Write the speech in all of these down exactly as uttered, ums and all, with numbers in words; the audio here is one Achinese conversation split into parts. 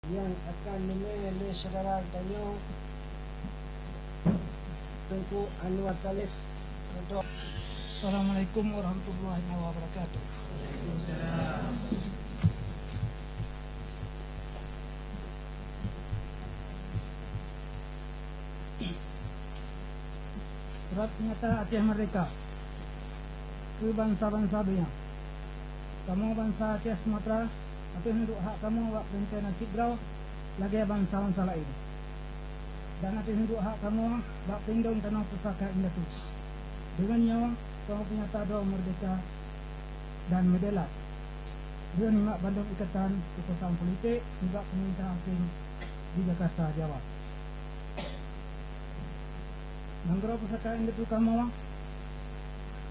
Nyang akan neumé lé syedara tanyoe Teungku Anwar Talib. Assalamualaikum warahmatullahi wabarakatuh. Surat Peunyata Aceh Merdeka keu bansa-bansa donya. Kamoe bansa Aceh Sumatra ateueh neuduek hak kamoe bak peurintah nasib droe lagée bansa-bansa laén, dan ateueh neuduek hak kamoe bak peulindong tanoh pusaka indatu. Deungon nyoe kamoe peunyata droe meurdehka dan meudèe lat lheueh nibak bandum ikatan keukuasaan politik nibak peumeurintah aséng di Jakarta, Jawa. Nanggroe pusaka indatu kamoe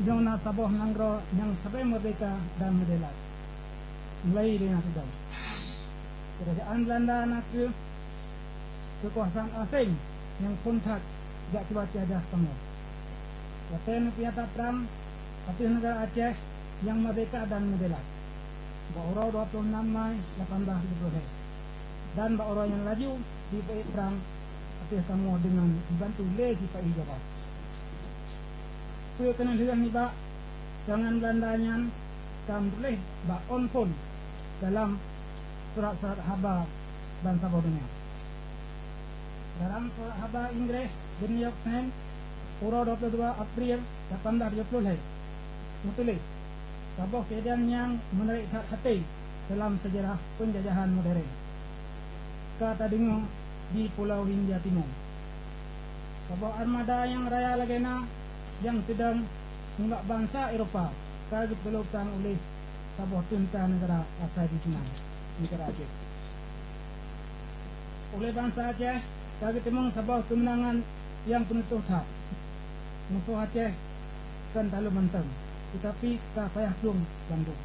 nyoe na saboh nanggroe nyang sabe meurdehka dan meudèe lat mulai dari nyang teudong. Keurajeuen Beulanda na kheueh keukuasaan aséng nyang phon that jak cuba tiajah kamoe. Watée neupeunyata prang ateueh neugara Aceh nyang meurdehka dan meudèe lat bak uroe dua ploh nam Mai lapan blaih tujoh ploh lhée, dan bak uroe nyan laju jipeuék prang ateueh kamoe deungon jibantu lé sipa-i Jawa. Peue keuneuk lheueh nibak seurangan Beulanda nyan ka meutuléh bak ôn phon dalam surat-surat haba bansaboh donya. Dalam surat haba Inggréh, The New York Times, uroe dua ploh dua April lapan blaih tujoh ploh lhée, meutuléh, saboh keujadian nyang meunarek that até dalam seujarah peunjajahan modern ka tadeungoe di Pulo Hindia Timur. Saboh armada nyang raya lagée na nyang teudong nibak bansa Eropa ka geupeuloe prang uléh saboh teuntra neugara asai di sinan, neugara Aceh. Uléh bansa Aceh ka geuteumeung saboh keumeunangan nyang peuneutôh that. Musoh Aceh kon taleuem mantong, teutapi ka payah plueng bandum.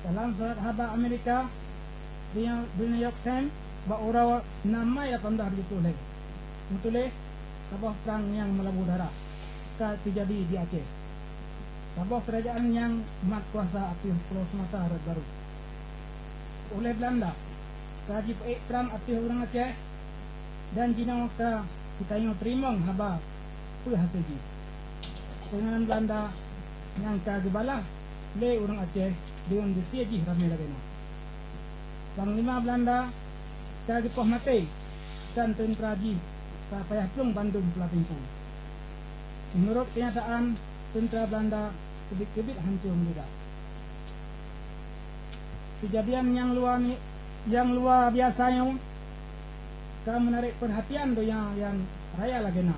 Dalam surat haba Amerika, The New York Times, bak uroe nam Mai lapan blaih tujoh ploh lhée, meutuléh saboh prang nyang meulabu darah ka teujadi di Aceh, saboh keurajeuen nyang mat kuasa ateueh Pulo Sumatra rot barô. Uléh Beulanda ka jipeuék prang ateueh ureuëng Aceh, dan jinoe ka geutanyoe teurimong haba peue hase jih. Seurangan Beulanda nyang ka geubalah lé ureuëng Aceh deungon geusie jih ramé lagée na. Panglima Beulanda ka geupoh maté, dan teuntra jih ka payah plueng bandum peulaténg peue. Meunurot keunyataan, teuntra Beulanda keubiet-keubiet hanco meulidak. Keujadian nyang luwa ni, nyang luwa biasa nyoe ka meunarek peurhatian donya nyang raya lagée na.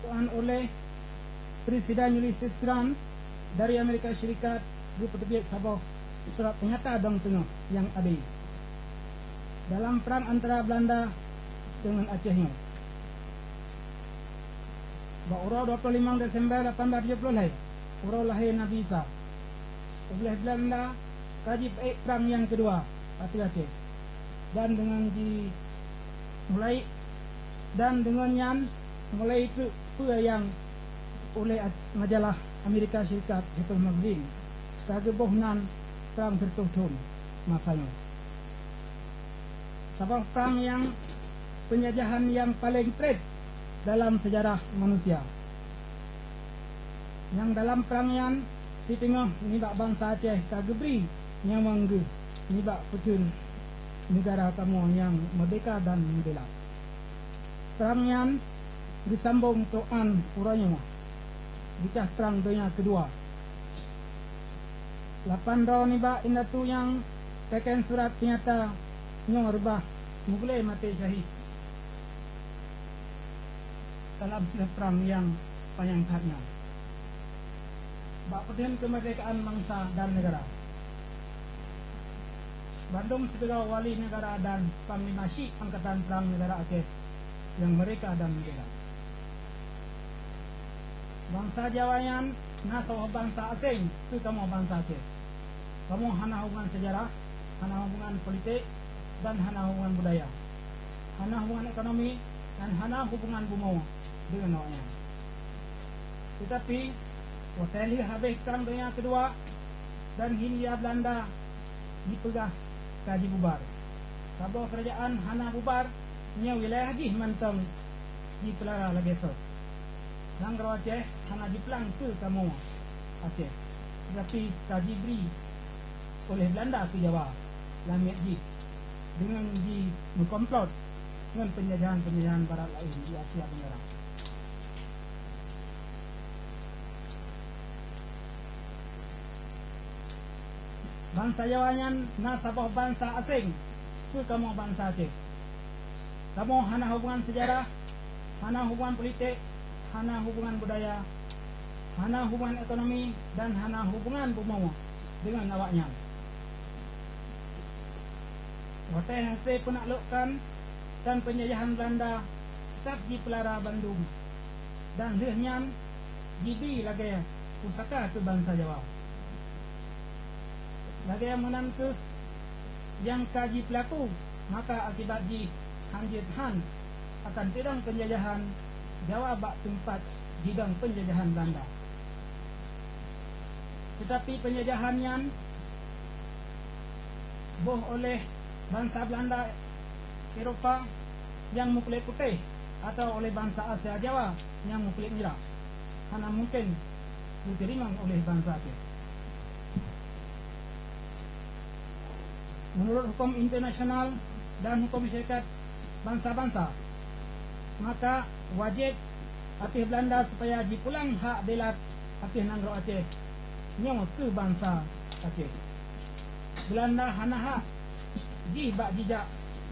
Tuan uléh Presiden Ulysses Grant dari Amerika Syarikat geupeuteubiet saboh surat peunyata dong teungoh nyang adé dalam prang antara Beulanda deungon Aceh nyoe. Bak uroe dua ploh limong Desember lapan blaih tujoh ploh lhée, uroe lahé Nabi Isa, uléh Beulanda ka jipeuék prang nyang keudua ateueh Aceh, dan deungon ji mulai, dan deungon nyan mulai treuk peue nyang uléh a-, majalah Amerika Syarikat People Magazine ka geuboh nan prang sireutoh thon masa nyoe. Saboh prang nyang peunjajahan nyang paleng prét dalam seujarah manusia. Nyang dalam prang nyan siteungoh nibak bansa Aceh ka geubri nyawöng geuh nibak peuteun neugara kamoe nyang meurdehka dan meubela. Prang nyan geusambong trok 'an uroe nyoe, geucah Prang Donya Keudua. Lapan droe nibak indatu nyang teken surat peunyata nyoe reubah meuglé maté syahid dalam silah prang nyang panyang that nyan bak peuteun keumeurdehkaan bansa dan neugara. Bandum sidroe wali neugara dan panglima syik angkatan prang neugara Aceh nyang meurdehka dan meubela. Bansa Jawa nyan na saboh bansa aséng keu kamoe bansa Aceh. Kamoe hana hubungan seujarah, hana hubungan politik, dan hana hubungan budaya, hana hubungan ekonomi, dan hana hubungan bumoe deungon awaknyan. Teutapi, watée lheueh habéh Prang Donya Keudua dan Hindia Beulanda jipeugah ka jibubar, Saboh keurajeuen hana bubar, nyoe wilayah jih mantong jipeulara lagée sot. Nanggroe Aceh hana jiplang keu kamoe Aceh, teutapi ka jibri oleh Beulanda keu Jawa lam miet jih deungon jimeukomplot ngon peunjajahan-peunjajahan barat laén di Asia Tenggara. Bansa Jawa nyan na saboh bansa aséng keu kamoe bansa Aceh. Kamoe hana hubungan seujarah, hana hubungan politik, hana hubungan budaya, hana hubungan ekonomi, dan hana hubungan bumoe deungon awaknyan. Watée hase peunaklokkan dan peunjajahan Beulanda, teutap jipeulara bandum, dan lheueh nyan jibi lagée pusaka keu bansa Jawa. Lagée meunan kheueh nyang ka jipeulaku, maka akibat jih han jeuet han akan sidang peunjajahan Jawa bak teumpat jidong peunjajahan Beulanda. Teutapi peunjajahan nyan boh oleh bansa Beulanda Eropa nyang meukulét putéh atawa oleh bansa Asia Jawa nyang meukulét mirah hana mungken geuteurimong oleh bansa Aceh. Meunurot huköm internasional dan huköm syarikat bansa-bansa, maka wajéb ateueh Beulanda supaya jipulang hak dilat ateueh nanggroe Aceh nyoe keu bansa Aceh. Beulanda hana hak jih bak jijak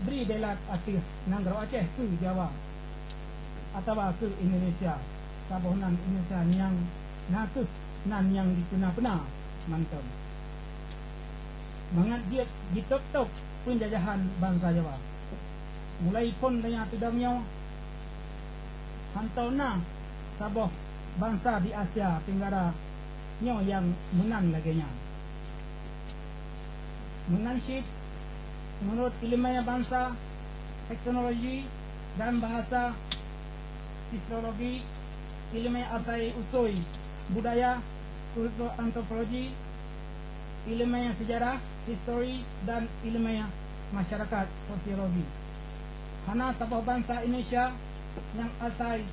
bri dilat ateueh nanggroe Aceh keu Jawa atawa keu Indonesia, saboh nan Indonesia nyang na kheueh nan nyang jipeuna-peuna mantong. Mangat jeuet jitôb-tôb peunjajahan bansa Jawa. Mulai phon donya teudong nyoe, hántom na saboh bansa di Asia Tenggara nyoe nyang meunan lagée nyan. Meunan cit, meunurot iéleumé bansa, teknologi, dan bahasa, filologi, iéleumé asai-usui budaya, kultur, antropologi, iéleumé seujarah, histori, dan iéleumé masyarakat, sosiologi. Hana saboh bansa Indonesia nyang asai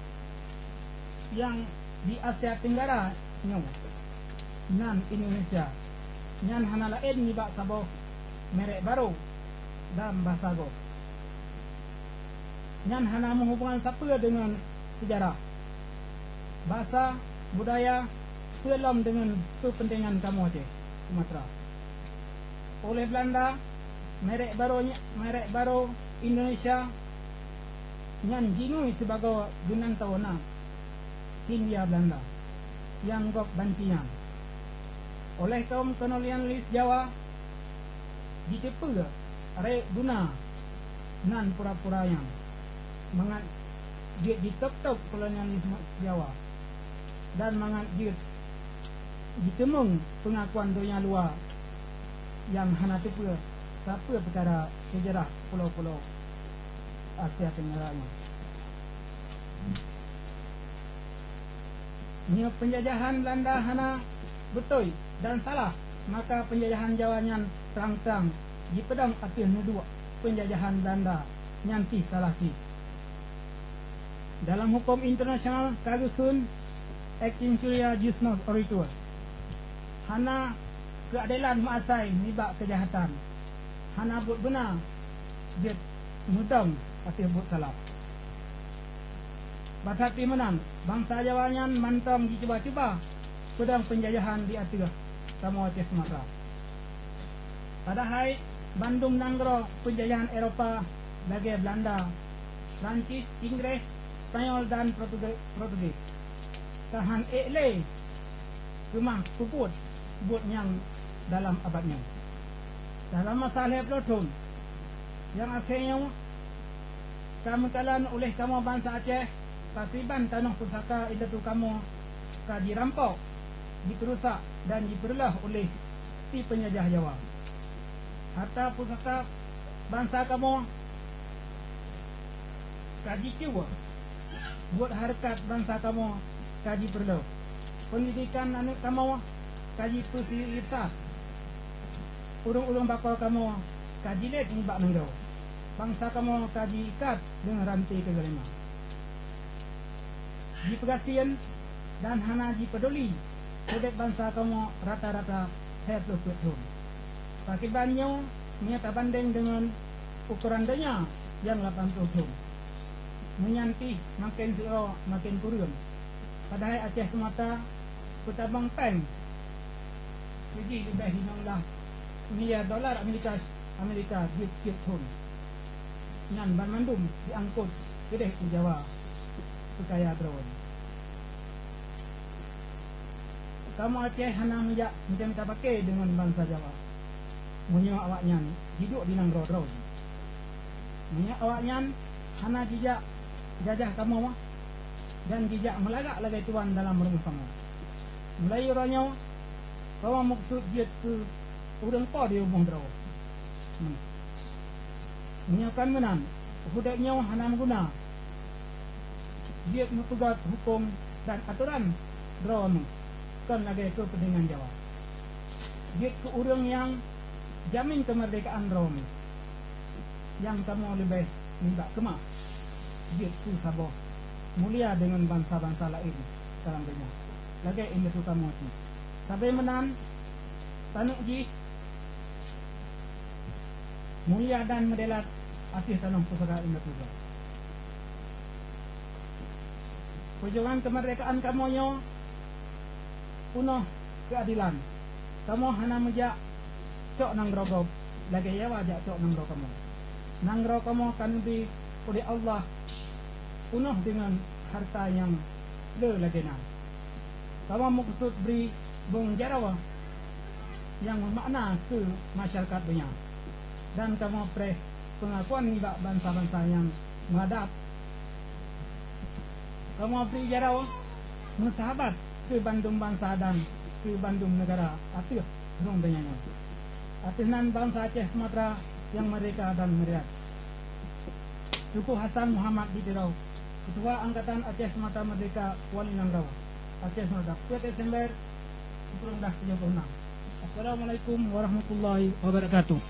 nyang di Asia Tenggara nyoe, nan Indonesia, nyan hana laén nibak saboh merek barô dan basa gob. Nyan hana meuhubongan sapeue deungon seujarah, basa, budaya, peue lom deungon keupeuntengan kamoe Aceh Sumatra. Óh lheueh Beulanda, merek barô nya-, merek barô Indonesia nyan jingui sibagoe geunantoe na Hindia Beulanda nyang gob banci nyan. Óh lheueh kawöm kolonialis Jawa jiteupeue rayeuk guna nan pura-pura nyan mangat jeuet jitôb-tôb kolonialisme Jawa dan mangat jeuet jiteumeung peungakuan donya luwa nyang hana teupeue sapeue peukara seujarah pulo-pulo Asia Tenggara nyoe. Meunyoe peunjajahan Beulanda hana beutôi dan salah, maka peunjajahan Jawa nyan trang-trang jipeudong ateueh neuduek peunjajahan Beulanda nyan pih salah cit. Dalam huköm internasional ka geukheun ex injuria jus non oritur, hana keuadelan meuasai nibak keujahatan, hana buet beuna jeuet meudong ateueh buet salah. Bathat pih meunan, bansa Jawa nyan mantong jicuba-cuba peudong peunjajahan di ateueh kamoe Aceh Sumatra. Padahai bandum nanggroe peunjajahan Eropa lagée Beulanda, Prancis, Inggréh, Spanyol dan Portuge-, Portugis ka han ék lé keumah peubuet buet nyang dalam abad nyoe. Dalam masa lhée ploh thon nyang akhé nyoe ka meukalon uléh kamoe bansa Aceh, pakriban tanoh pusaka indatu kamoe ka jirampok, jipeurusak dan jipeureuloh uléh si peunjajah Jawa. Harta pusaka bansa kamoe ka jicue, buet hareukat bansa kamoe ka jipeureuloh, peundidekan aneuëk kamoe ka jipeusisa, ureuëng-ureuëng bakoe kamoe ka jilét nibak nanggroe. Bansa kamoe ka jiikat deungon ranté keugalema. Jipeugasien dan hana jipeuduli udeb bansa kamoe rata-rata lhèe ploh peuet thon. Pakriban nyoe meunyoe tabandeng deungon ukoran donya nyang lapan ploh thon. Meunyan pih maken siuroe maken kureueng. Padahai Aceh seumata peutabang péng jih leubeh limong blah miliar dolar Amerika, Amerika tiep-tiep thon. Nyan banmandum jiangkot keudeh u Jawa peukaya droe. Kamoe Aceh hana meujak mita-mita pake deungon bansa Jawa. Meunyoe awaknyan jiduek di nanggroe droe jih. Meunyoe awaknyan hana jijak jajah kamoe dan jijak meulagak lagée tuan dalam rumoh kamoe. Meulayeue uroe nyoe, kamoe meukeusut jeuet keu ureuëng po di rumoh droe. Meunyoe kon meunan, udeb nyoe hana meuguna. Jeuet meupeugét hukôm dan atoran droe meuh, kon lagée keu peudeungan Jawa. Jeuet keu ureuëng nyang jamin keumeurdekaan droe meuh, nyang kamoe leubeh nibak keumah. Jeuet keu saboh mulia deungon bansa-bansa laén dalam donya, lagée indatu kamoe cit. Sabe meunan, taneuk jih mulia dan meudelat ateueh tanoh pusaka indatu droe. Peujuangan keumeurdekaan kamoe nyoe peunoh keuadelan. Kamoe hana meujak cok nanggroe gob lagée Jawa jak cok nanggroe kamoe. Nanggroe kamoe ka neubi uleh Allah peunoh deungon hareuta nyang le lagée na. Kamoe meukeusut bri bong jaroe nyang meumakna keu masyarakat donya, dan kamoe preh peungakuan nibak bansa-bansa nyang meuadab. Kamoe bri jaroe meusahabat keu bandum bansa dan keu bandum neugara ateueh rhueng donya nyoe. Ateueh nan bansa Aceh Sumatra nyang meurdehka dan meuriat. Teungku Hasan Muhammad di Tiro, Ketua Angkatan Aceh Sumatra Meurdehka, Wali Nanggroe Aceh Sumatra, peuet Desember sikureueng blah tujoh ploh nam. Assalamualaikum warahmatullahi wabarakatuh.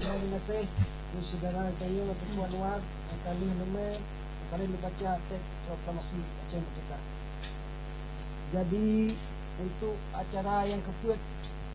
Terima kasih keu syedara tanyoe Teungku Anwar nyang ka lheueh leumé, nyang ka lheueh neubaca teks proklamasi Aceh Merdeka. Jadi, untuk acara nyang keupeuet